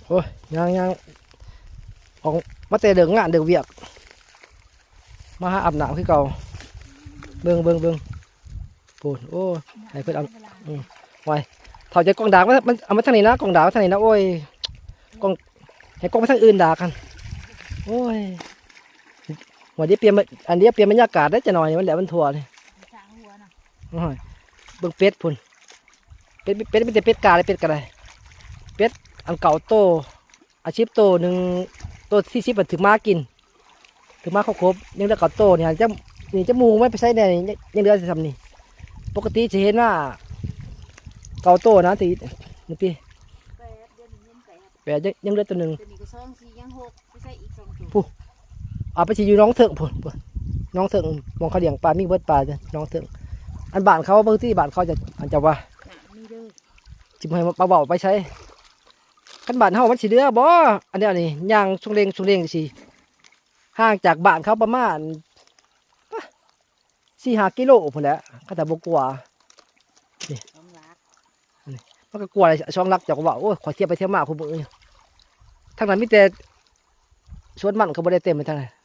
ໂອ້ຍ ຍ່າງໆ ອອກມາແຕ່ເລິກງານເລິກວຽກ ມາຫາອາບນ້ຳຄືເກົ່າ. ເບິ່ງ ເບິ່ງ ເບິ່ງ ພຸ້ນ ໂອ້ ໃຫ້ເພິ່ນເອົາ ອືມ ໄວ້ ເຖົ້າຈະກ້ອງດາກມາ ມັນເອົາມາທາງນີ້ນະ ກ້ອງດາກມາທາງນີ້ນະ ໂອ້ຍ ກ້ອງ ໃຫ້ກ້ອງໄປທາງອື່ນດາກຫັ້ນ ໂອ້ຍ ວ່າດຽວປ່ຽນ ອັນດຽວປ່ຽນບັນຍາກາດໄດ້ຈັກໜ່ອຍ ມັນແຫຼະມັນທົ່ວນີ້ ໂອ້ຍ ເບິ່ງເປັດພຸ້ນ ເປັດ ເປັດ ມີແຕ່ເປັດກາເດ້ ເປັດກະໄດ້ ເປັດອັນເກົ້າໂຕ ອາ ສິບໂຕ ໜຶ່ງໂຕສີ່ສິບ ມັນຖືກໝາກິນ ຖືກໝາເຂົາກົບ ຍັງເຫຼືອເກົ້າໂຕນີ້ ຈັກ ນີ້ຈັກໝູມັນໄປໃສແດ່ນີ້ ຍັງເຫຼືອແຕ່ຊ່ຳນີ້ ປົກກະຕິຊິເຫັນວ່າເກົ້າໂຕນະ ທີ່ ນີ້ຕິ ແປດ ດຽວນີ້ເຫັນແປດ ແປດ ຍັງ ຍັງເຫຼືອໂຕໜຶ່ງ ໂຕນີ້ກໍສອງ ສີ່ ຍັງຫົກ ໄປໃສອີກສອງໂຕ ພຸ້ນ ເອົາໄປຊິຢູ່ໜອງເຖິງພຸ້ນ ພຸ້ນ ໜອງເຖິງ ໝ່ອງເຂົາລ້ຽງປາ ມີເບິດປາໜອງເຖິງ ອັນບ້ານເຂົາ ເບິ່ງຕິ ບ້ານເຂົາຈະ ອັນຈະວ່າ ນີ້ເດີ ຊິບໍ່ໃຫ້ມາເວົ້າໄປໃສ ຄັນບ້ານເຮົາມັນຊິເຫຼືອບໍ່ ອັນນີ້ ອັນນີ້ຍ່າງຊົງເລງ ຊົງເລງ ຊິຫ່າງຈາກບ້ານເຂົາປະມານ ສີ່ຫ້າກິໂລພຸ້ນແຫຼະ ຄັນຖ້າບໍ່ກວ່າ ນີ້ ສອງຫຼັກ ອັນນີ້ ມັນກໍກວ່າສອງຫຼັກ ເຈົ້າກໍວ່າ ໂອ້ຍ ຂ້ອຍທຽບໄປທຽບມາຄູ່ມື້ນີ້ ທາງນັ້ນມີແຕ່ສວນມັນ ກໍບໍ່ໄດ້ເຕັມໄປທາງນັ້ນ